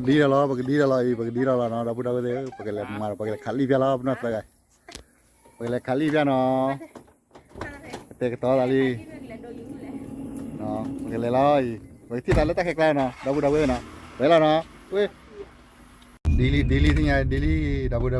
ဒ်ဒီးလီၤ ပကဒ်ဒီးလီၤအံၤ ပကဒ်ဒီးလီၤနီၤ ဒီပုၢ်ဒီဝဲၢ်သ့ၣ် ပကလဲၤမၤဒီး ပကလဲၤခးလံၣ်ဖၠၣ်လီၤ ပနီၢ်သၢဂၤ ပကလဲၤခးလံၣ်ဖၠၣ်နီၤ ပတဲကတီၤသးလံ ပကလဲၤလီၤအံၤ ပကထံၣ်သးလၢတၢ်ခဲကျါနီၤ ဒီပုၢ်ဒီဝဲၢ်နီၤ ဝဲလီၤနီၤ ဝဲ ဒ်လံ ဒ်လံ သ့ၣ်ညါ ဒ်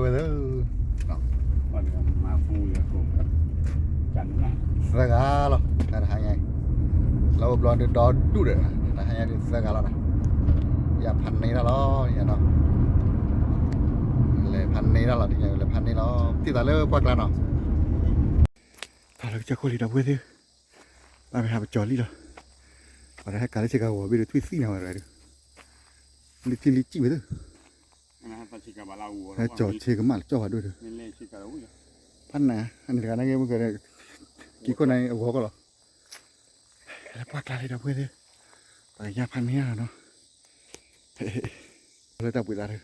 လံ ဒီပုၢ်ဒီဝဲၢ်သ့ၣ် သၢဂၤလီၤ တၢ်တဟါညါအံၤ လၢအိၣ်ဘျီဒုးဒီဒူၣ်ဒီး တၢ်ဟါညါဒုးသၢဂၤလီၤနီၤ ယၤဖးန့ၢ်တၢ်လီၤ ယၤနီၤ လဲၤဖးန့ၢ်တၢ်လီၤ တညါလဲၤဖးန့ၢ်လီၤ ထံၣ်သးလၢပှၢ်ကျါနီၤ တၢ်လၢကစၢၢ်ခိၣ်လံ ဒီပုၢ်ဝဲၢ်သ့ၣ် တၢ်မ့ၢ်ဟးပကၠီၤလံလီၤ ပှၤတဟဲကၤလၢဆ့ကၤဂီၤဘ့ၣ်ဒီး ထွံၣ်သံၣ်နၤဝဲဒၣ်ဒီး လံထံလံကံၣ်ဝဲသ့ၣ် ဟဲကၠီၤဆ့ကမၣ်လၢကၠီၤဖးဒိၣ်ဒီး ဖးနၤ အန့ၣ်တဂၤနာ်က့ မ့ၢ်ကဲ ကံၢ်ခိၣ်နၤအဂီၤကီၢ်လီၤ လၢပှၢ်ကျါလံ ဒီပုၢ်ဝဲၢ်သ့ၣ် ပှၤကယၢ်ဖးန့ၢ်နီၤ လၢတၢ်ပှ့ၤသးဒီး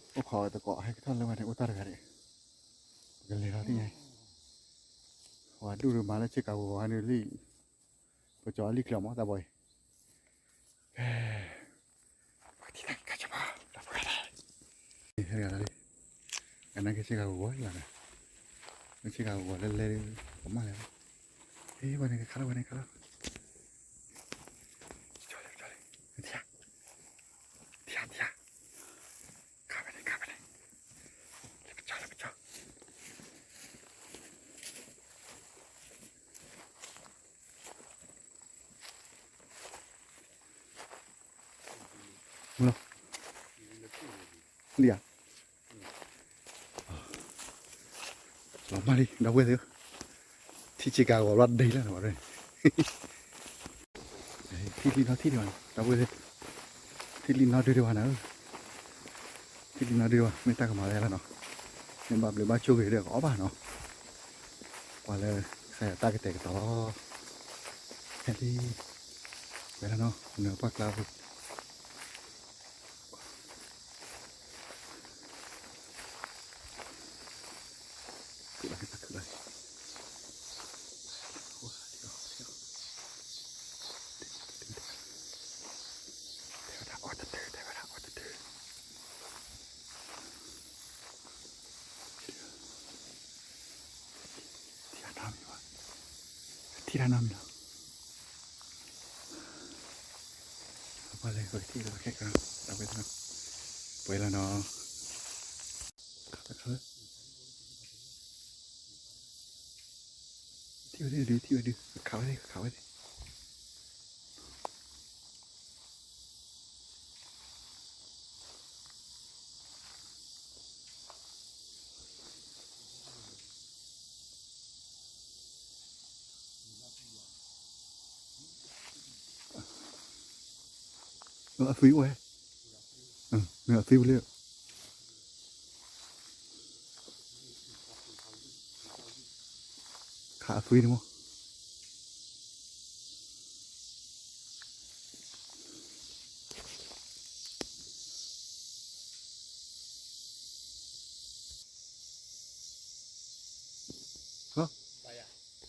အိၣ်ခိးသကိး ဟဲကထီၣ်လၢဝဲန့ၣ် အိၣ်တၢ်တဂၤဒီး ပကလဲၤလီၤသ့ၣ်ညါ ပှၤဒူၣ်ဒီးမၤလၢဆ့ကၤဂီၤန့ၣ်လံ ပကၠီၤလံချၢမး တၢ်ဘီအံၤ ပကထံၣ်တၢ်ကါဆၢဘၣ် ဒီပုၢ်ဝဲၢ်သ့ၣ် ဟဲဂၤလီၤလံ အနာ်က့ဆ့ကၤဂီၤလီၤ လၢဆ့ကၤဂီၤလၢလဲၤဒီး ကမၣ်လဲၤလီၤ ဟဲဝဲန့ၣ်ခါလီၤ ဝဲန့ၣ်ခါလီၤ ကၠီၤလံ ကၠီၤလံ ထံၣ် ထံၣ် ထံၣ် ခါဝဲန့ၣ် ခါဝဲန့ၣ် လၢပကၠီၤ လၢပကၠီၤ မ့ၢ်လီၤ လံဧါ လီၤမၢ်လံ ဒီပုၢ်ဝဲၢ်သ့ၣ်ဧၢ, ထံၣ်ဆ့ကၤဂီၤဘျီဒဲလၢနီၤ, ထံၣ်လံနီၢ်ထံၣ်ဒံးဘၣ်နီၤ ဒီပုၢ်ဝဲၢ်သ့ၣ်, ထံၣ်လံနီၢ်ဒုဒံးဘၣ်နီၤ, ထံၣ်လံနီၢ်ဒုဒံးဘၣ် မ့ၢ်တၢ်ကမၤဝဲလီၤနီၤ, မ့ၢ်ဘၣ်ဘျုးဘၣ်ဆိၣ်ဂ့ၤဒီးကအီၣ်ဘၣ်နီၤ, ပှၤလၢကစၢ်ယွၤတၢ်ကတဲာ်ကတီၤလီၤ, ဟဲလံ, ဝဲဒၣ်နီၤ နပှၢ်ကျါပူၤ ခုၣ်လီၤ ခုၣ်လီၤ, တဲဝဲဒၣ်အီၣ်တတုၤ တဲဝဲဒၣ်အီၣ်တတုၤ, ထံၣ်တၢ်နီတမံၤဘၣ်, ထံၣ်တၢ်နီတမံၤလီၤ, ပှၤလဲၤဝဲထံၣ်လၢခဲကီ, တၢ်ဝဲသ့ၣ်နီၤ, ပှဲၤလီၤနီၤ ထံၣ်ဝဲဒု ထံၣ်ဝဲဒု ခးဝဲသ့ၣ် ခးဝဲသ့ၣ်, အသွံၣ်အိၣ်ဝဲ, အသွံၣ်အိၣ်လၢ ခးအသွံၣ်န့ၣ်မး,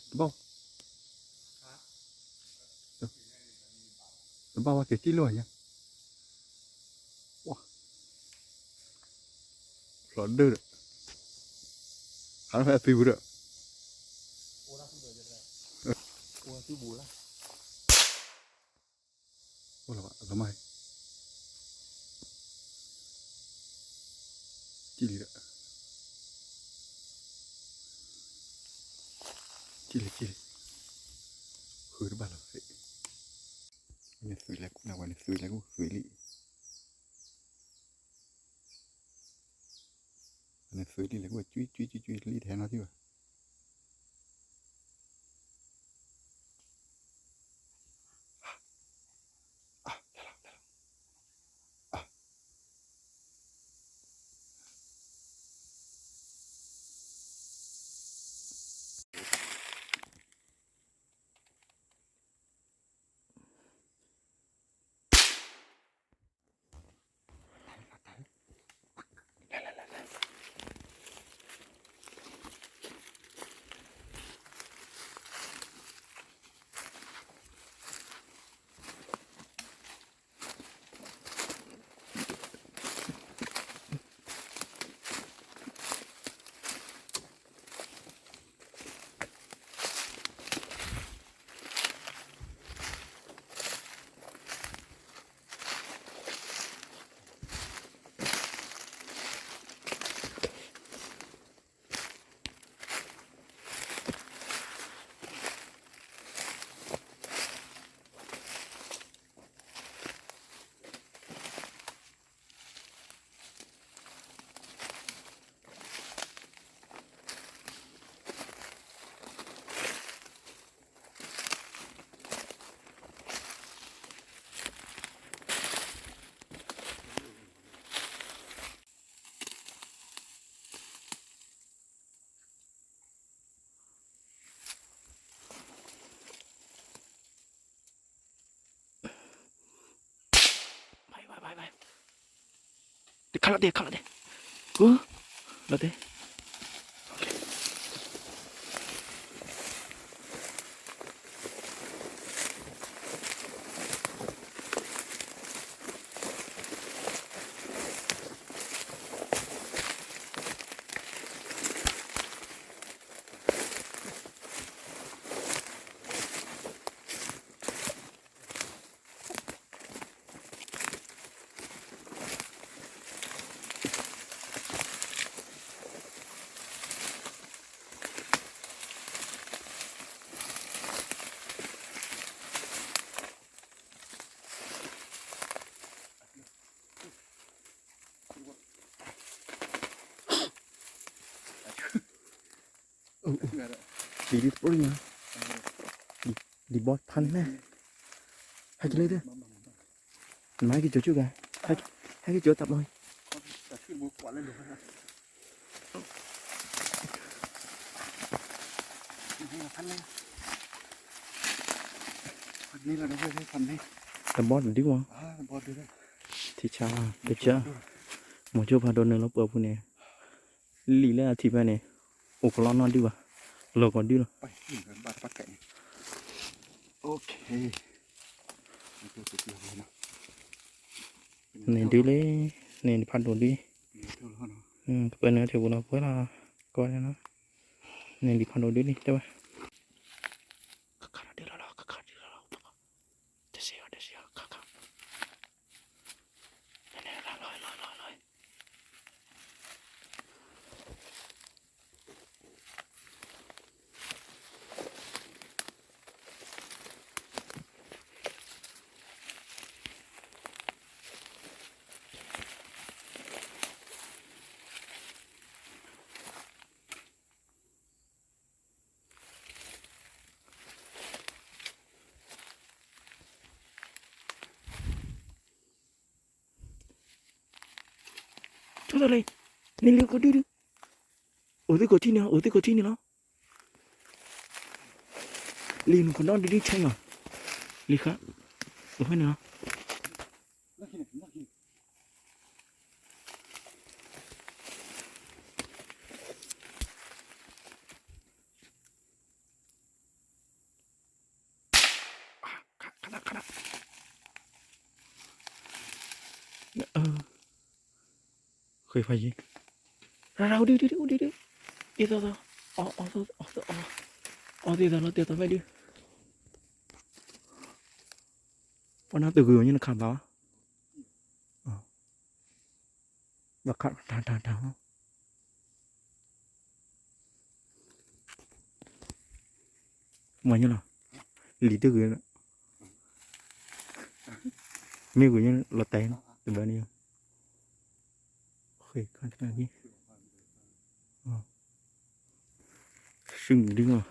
တဘၣ်, တဘၣ်ဝဲက့ၤစံၣ်လိာ်ညါ, ဝါ ဖျိးဒၢဒီး, ဟးဖဲအသွံၣ်ပူၤဒီး, အိၣ်လီၤဘၣ် လီၤမၢ်, ကံၣ်လံဒီး, ကံၣ်လံ ကံၣ်လံ, ဃုတဘၣ်လီၤ, နသွံၣ်လဲၤကူၣ်နၤဝဲ နသွံၣ်လဲၤကူၣ်သွံၣ်လံ နသွံၣ်လံလဲၤကူၣ် ကွံကွံကွံကွံ လံတဟဲနီထံၣ်ဘၣ်, လဲၤလဲၤလဲၤလဲၤ, ခးလီၤတဲာ် ခးလီၤတဲာ်, ကိၢ်, လီၤတဲာ်. လံၤဒ်တပီၢ်လံနီၤ, လံၤဘီဖးန့ၣ်, ဟဲက့ၤလၢ, နမၤဟဲက့ၤကၠိကၠိဂၤ, ဟဲက့ၤကၠိတၢ်ဘီ, တဘီတဒုမး, ထံဆါကစၢ်, မိၤကၠိဖးဒိၣ်နုာ်လီၤပှၢ်ပူၤန့ၣ်, လံာ်လၢအထံၣ်ဖဲန့ၣ်, အိၣ်ကလီနီၢ်ဒုဘၣ်, လီၤကီၤဒုလီၤ. န့ၣ်ဒုလံ, န့ၣ်ဖးဒိၣ်ဒု, ကပၢနုာ်ထံပူၤလီၤပှဲၤလီၤ, ကီန့ၣ်လီၤ, န့ၣ်လံာ်ဖးဒိၣ်ဒုလံ တဲဝဲ, ခးခးဒုလီၤလီၤ ခးခးဒုလီၤလီၤ, တစဲးအီၤ တစဲးအီၤ ခးခး ထီၣ်သးလံ, န့ၣ်လံကီၢ်ဒုဒု, အိၣ်သ့ကီၢ်ထံန့ၣ်လီၤ, အိၣ်သ့ကီၢ်ထံန့ၣ်လီၤ, လံနုာ်ကီၢ်ဒီဒုဆဲးလီၤ, လံဃါ, အိၣ်ဖဲန့ၣ်လီၤ. ဃ့ဖးယံၤ, ရၢ်ရၢ် အိၣ်ဒုဒုဒု အိၣ်ဒုဒု, ဒ်သိးသိး, အီၣ်သ့သိးလီၤ တဲသိးဖဲဒု, ပှၤနၤတဂ့ၤအီၤညါနခးဘၣ်, ဘၣ်ခးတၢ်တၢ်တၢ်, မ့ၢ်ညါလီၤ, လံာ်တဂ့ၤ, မ့ၢ်ဂ့ၤညါလီၤတဲာ်, တဘၣ်န့ၣ်, ဃ့ခါတခါ, ဆူၣ်ဒုလီၤ.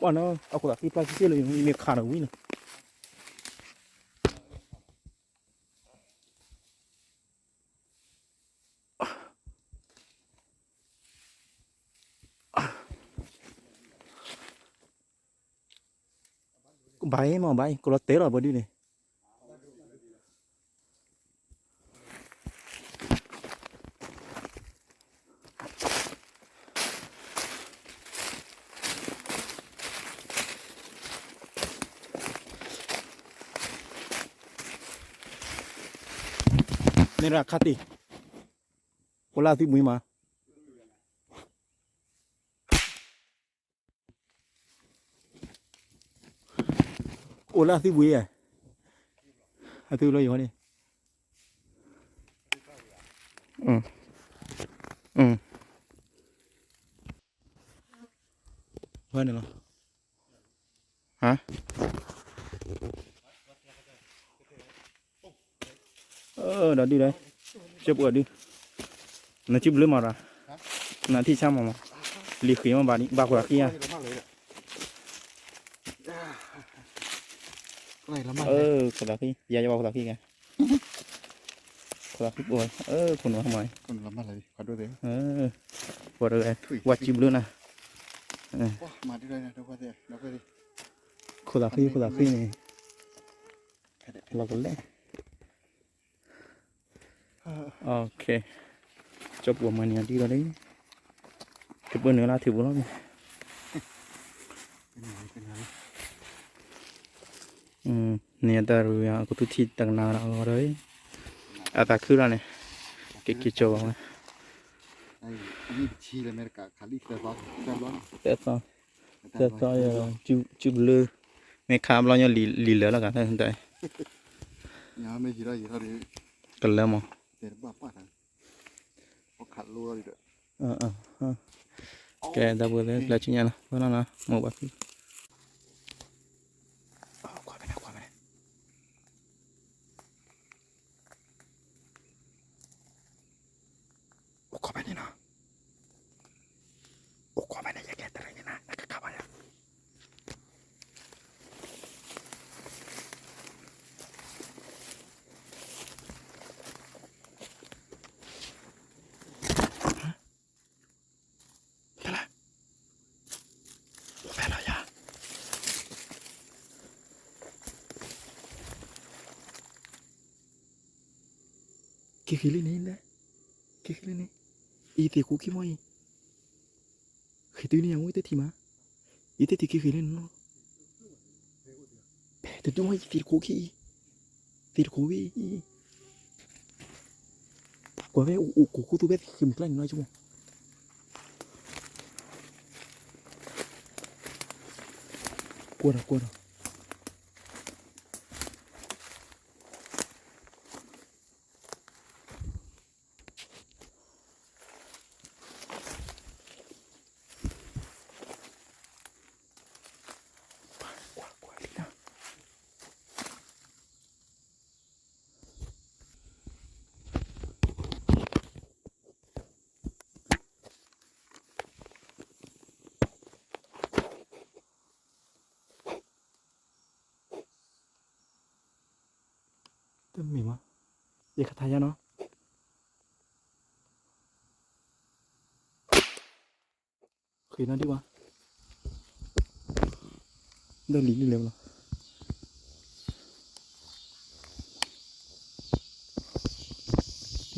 ပှၤနီၤ အခိၣ်သးဃံဖျါဆ့ဆ့လၢ မ့ၢ်ခးနီၤဝံၤနီၤ ကဘၣ်အံၤမ့ၢ်ဘၣ်အံၤ ကလီၤတဲာ်လီၤပှၤဒုန့ၣ် န့ၣ်ရၣ်ခါတံၢ် အိၣ်လၢသုဘှံးမး အိၣ်လၢသုဘှံးဧါ အသုလီၤယၤန့ၣ် ဝဲန့ၣ်လီၤ ဟါ ဒီးဒုဒီး ကၠိပှၤဒု နစုဘျုးမးရၤ နထံၣ်ဆါမးမး လံာ်ဃံးမးဘၣ်န့ၣ် ဘၣ်ခိၣ်သးဃံဧါ ခိၣ်သးဃံ ယၤယဘၣ်ခိၣ်သးဃံကဲ ခိၣ်သးဃံ အိၣ် ခိၣ်နူာ်မၤအံၤ ပှၤတဂၤ ဝါစုဘျုးနၤ ခိၣ်သးဃံ ခိၣ်သးဃံန့ၣ် လီၤကလဲၣ် ကၠီပူၤမၤန့ၢ်အီၤဒ်လီၤလံ ကပၢနုာ်လၢထံပူၤလီၤ န့ၣ်အတၢ်ရူၤ အကသူထံၣ်တကနၣ်ဒီးအဂီၢ်ဒီး အသးခုလီၤန့ၣ် က့ၤက့ၤကၠီဘၣ်ဝဲ သၢသီ သၢသီ စုဘျုး မ့ၢ်ခးဘျီညီလံာ်လၢာ်လီၤဂၤ ကလၢမး ကဲ တၢ်ပှဲၤလၢကျါဆူညါနီၤ ဝဲနီၤနီၤ မိၢ်ဘၣ်ဖံ ကွၢ်ဖဲန့ၣ် ကွၢ်ဖဲန့ၣ် အိၣ်ကွၢ်ဖဲန့ၣ်နီၤ အိၣ်ကွၢ်ဖဲန့ၣ် ယကဲတရံးန့ၣ်နၤ နကခးဘၣ်ယၤ ဖဲလီၤယၤ က့ၤဃ့လံန့ၣ်လဲၣ် က့ၤဃ့လံန့ၣ် အံၤသ့ၣ်ခိၣ်ခံမီၢ်အံၤ ဃ့တုၤန့ၣ်ယၤမ့ၢ်တထံၣ်မး အံၤတထံၣ်က့ၤဃ့လံန့ၣ်နီၤ ဖဲတတုၤမီၢ်အံၤသ့ၣ်တခိၣ်ခံအံၤ သ့ၣ်တခိၣ်ဝံၤအံၤ ကွၢ်ဖဲအိၣ်ကိၢ်ခိၣ်သူဖဲသ့ၣ်ဃ့မုၢ်ကျါန့ၣ်နီၤ ဆိကမိၣ် ကွၢ်ဒီးကွၢ်ဒီး တမ့ၢ်မး ယခါထါယါနီၤ ဃ့နီၤဒံးဘၣ် ဒီးလံာ်ဒ်လဲၣ်လီၤ လံာ်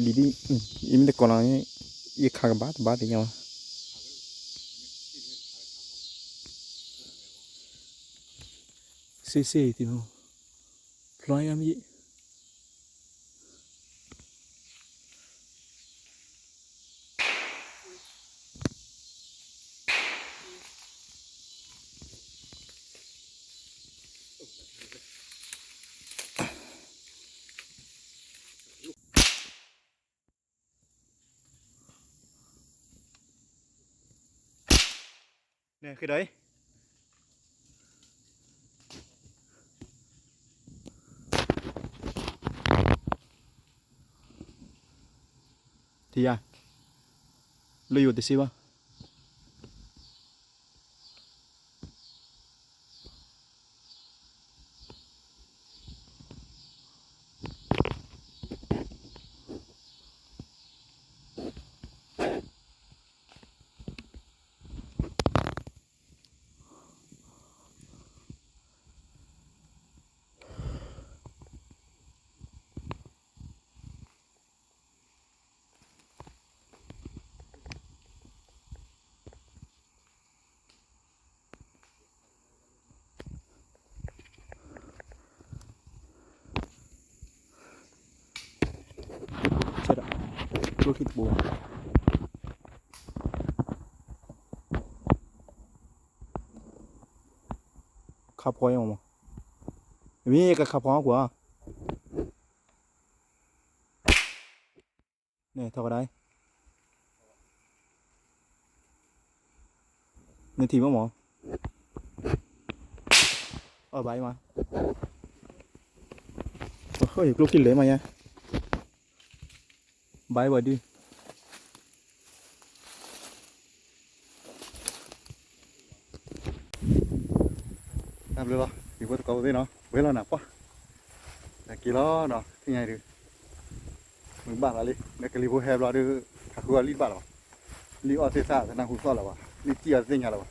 ဒ် ယမ့ၢ်တကိးလီၤ ယခးကဘၣ်တဘၣ်သ့ၣ်ညါဘၣ် စ့စ့အံၤသ့ၣ်မး ဖျီယါမ့ၢ် န့ၣ်ဃ့ဒီးအံၤ ထံၣ်ယၤ လၢယိာ်တစ့ဘၣ် ဆဲးဒီး ကျိခံတဘိ ခါဖီအီၤမး, မ့ၢ်ကခါဖီအီၤကွၢ်, န့ၣ်ထီၣ်ကဒါ, နထံၣ်မးမး, အဘၣ်အံၤမး, ယကျိခံလဲၤမးညါ, ဘၣ်အံၤဘၣ်ဒုး တၢ်ဘျုးလီၤ, ယဖိသကိးဖိသ့ၣ်နီၤ, ဝဲလီၤနၤပှၢ်, တၢ်က့ၤလီၤနီၤ, သ့ၣ်ညါအံၤဒုး, မုၢ်ဘၣ်သးလံ လၢကလံၤဖိဟဲဘျီဒီး ဟးဃုအီၣ်လံၣ်တဘၣ်လၢၤဘၣ်. လံၣ်အီၣ်သ့ၣ်သၣ်တနၢ်ဟူသီၣ်လၢၤဘၣ်, လံၣ်စံၣ်အီၣ်တသ့ၣ်ညါလၢၤဘၣ်.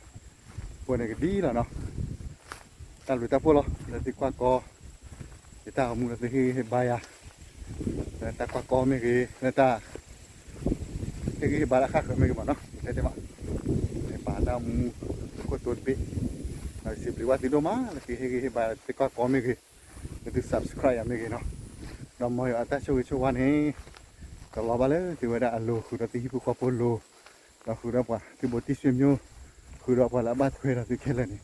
ပှၤန့ၣ်ကဒ်လီၤနီၤ. တၢ်ဘျုးတၢ်ဖှိၣ်လီၤ လၢသုကွၢ်ကီ ယတၢ်ဂီၤမူလၢသုဟ့ၣ်ဂံၢ်ဟ့ၣ်ဘါယၤ လၢတၢ်ကွၢ်ကီမ့ၢ်ဂ့ၤ လၢတၢ် ဟ့ၣ်ဂံၢ်ဟ့ၣ်ဘါတၢ်ဃၣ်ဃၢၤမ့ၢ်ဂ့ၤမးနီၤ ယတဲတ့ၢ်မး ဟ့ၣ်ဘါတၢ်ဂီၤမူ ခိၣ်တိတဘ့ၣ် ဒီးစံးဘျုးဘၣ်သုဒိၣ်မး လၢသုဟ့ၣ်ဂံၢ်ဟ့ၣ်ဘါသုကွၢ်ကီမ့ၢ်ဂ့ၤ လၢသု subscribe ယၤမ့ၢ်ဂ့ၤနီၤ. ဒီးမ်ယွၤအတၢ်ဆိၣ်ဂ့ၤဆိၣ်ဝါန့ၣ် ကလီၤဘၣ်လၢသုဝဲဒၣ်အလိၤ ဃုာ်ဒီးသုဟံၣ်ဖိဃီဖိလိၤ ဒီးဃုာ်ဒီးပှၤသုဘူးတံၢ်ဆွေမျိုး ဃုာ်ဒီးပှၤလၢအဘၣ်ထွဲဒီးသုခဲလၢာ်န့ၣ်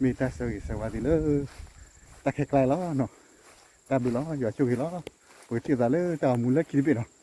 မ့ၢ်တၢ်ဆၢဂ့ၤဆၢဝါသုလၢ တၢ်ခဲကျါလီၤနီၤ. တၢ်ဘျုးလီၤ ယွၤဆိၣ်ဂ့ၤလီၤ. ပကထံၣ်သးလၢတၢ်ဂီၤမူလၢခံတဘ့ၣ်နီၤ.